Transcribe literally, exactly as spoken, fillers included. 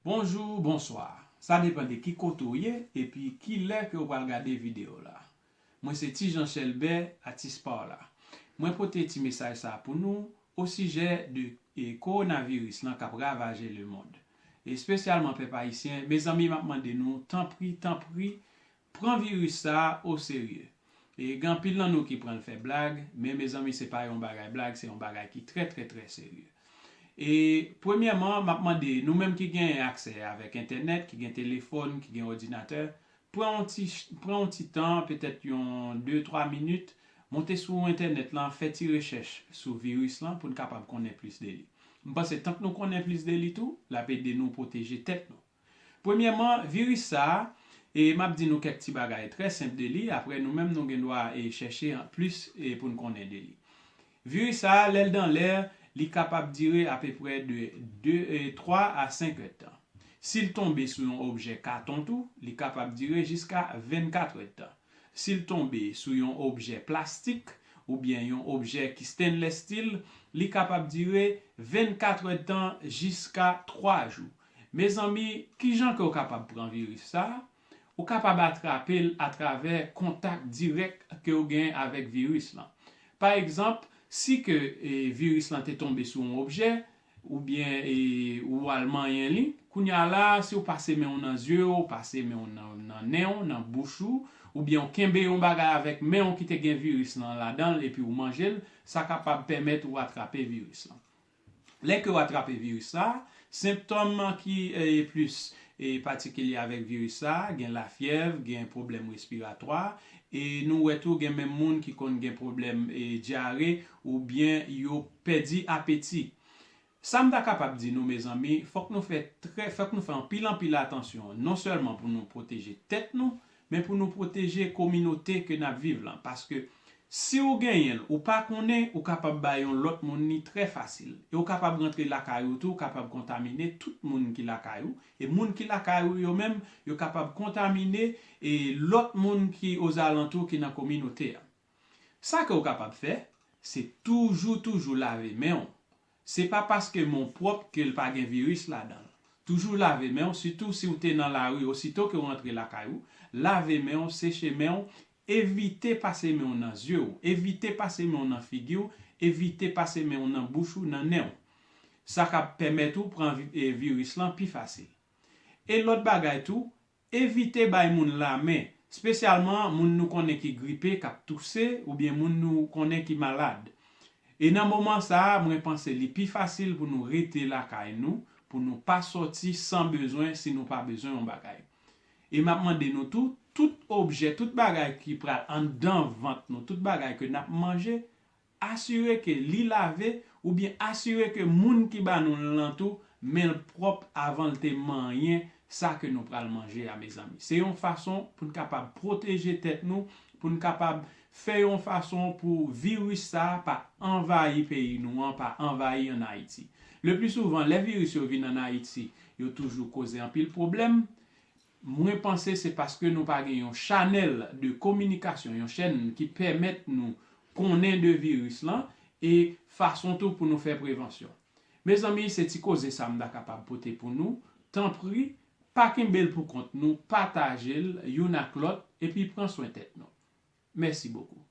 Bonjou, bonswa. Sa depann de ki kote w ye epi ki lè ke w pral gade videyo la. Mwen se Ti Jan Chèlbè, atis pa w la. Mwen pote ti mesaj sa a pou nou osijè de e, kowonaviris lan k ap ravaje lemonn. Espesyalman pèp ayisyen, mezanmi, m ap mande nou, tanpri, tanpri, pran viris sa a oserye. E gen anpil nan nou ki pran l fè blag, men mezanmi, se pa yon bagay blag, se yon bagay ki trè, trè, trè serye. E premyèman, m ap mande nou menm ki gen aksè avèk entènèt, ki gen telefòn, ki gen òdinatè, pran yon ti, pran yon ti tan, petèt yon de, twa minit, monte sou entènèt lan, fè ti rechèch sou viris lan pou n kapab konnen plis de li. M panse tank nou konnen plis de li tou, l ap ede nou pwoteje tèt nou. Premyèman, viris sa a, e m ap di nou kèk ti bagay trè senp de li, apre nou menm nou gen dwa e chèche plis e pou n konnen de li. Viris sa a, lè l dan lè, li kapab dire apeprè de de, e, twa a senk èdtan. Si l tonbe sou yon objè katon tou, li kapab dire jiska vennkat èdtan. Si l tonbe sou yon objè plastik oubyen yon objè ki stainless steel, li kapab dire vennkat èdtan jiska twa jou. Mezanmi, kijan ke w kapab pran viris sa a? Ou kapab atrape l atravè kontak dirèk ke w gen avèk viris lan. Pa egzanp, si ke e, viris lan te tonbe sou yon objè, oubyen e, ou al manyen li, kounye a la, si w pase men w nan zye w, pase men w nan, nan nen w, nan bouch ou, oubyen w kenbe yon bagay avèk men w ki te gen viris lan ladan l epi w manje l, sa kapab pèmèt ou atrape viris lan. Lè ke w atrape viris sa, sentòm ki e, plis e, patikilye avèk viris sa, gen lafyèv, gen pwoblèm respiratwa, e nou wè tou gen menm moun ki konn gen pwoblèm e, dyare oubyen yo pèdi apeti. Sa m ta kapab di nou, mezanmi, fòk nou fè trè, fòk nou fè anpil, anpil atansyon, non sèlman pou nou pwoteje tèt nou, men pou nou pwoteje kominote ke n ap viv lan. Paske si w genyen l, ou pa konnen, ou kapab bay yon lòt moun li trè fasil. E ou kapab rantre lakay ou tou, ou kapab kontamine tout moun ki lakay ou. E moun ki lakay ou yo menm, yo kapab kontamine e lòt moun ki ozalantou ki nan kominote a. Sa ke w kapab fè, se toujou, toujou lave men w. Se pa paske men w pwòp ke l pa gen viris ladan l. Toujou lave men w, sitou si w te nan lari, osito ke w rantre lakay ou, lave men w, seche men w, evite pase men w nan zye w, evite pase men w nan figi w, evite pase men w nan bouch ou, nan nen w. Sa k ap pèmèt ou pran vi- e, viris lan pi fasil. E lòt bagay tou, evite bay moun lamen, espesyalman moun nou konnen ki gripe, k ap touse, oubyen moun nou konnen ki malad. E nan moman sa a, mwen panse li pi fasil pou nou rete lakay nou, pou nou pa sòti san bezwen si nou pa bezwen yon bagay. E m ap mande nou tou, tout objè, tout bagay ki pral anndan vant nou, tout bagay ke n ap manje, asire ke li lave oubyen asire ke moun ki ba nou l lan tou, men l pwòp avan l te manyen sa ke nou pral manje a, mezanmi. Se yon fason pou n kapab pwoteje tèt nou, pou n kapab fè yon fason pou viris sa a pa anvayi peyi nou an, pa anvayi ann Ayiti. Le pli souvan, lè viris yo vin ann Ayiti, yo toujou koze anpil pwoblèm. Mwen panse se paske nou pa gen yon chanèl de kominikasyon, yon chèn ki pèmèt nou konnen de viris lan e fason tou pou nou fè prevansyon. Mezanmi, se ti koze sa m ta kapab pote pou nou. Tanpri, pa kenbe l pou kont nou, pataje l youn ak lòt, epi pran swen tèt nou. Mèsi bokou.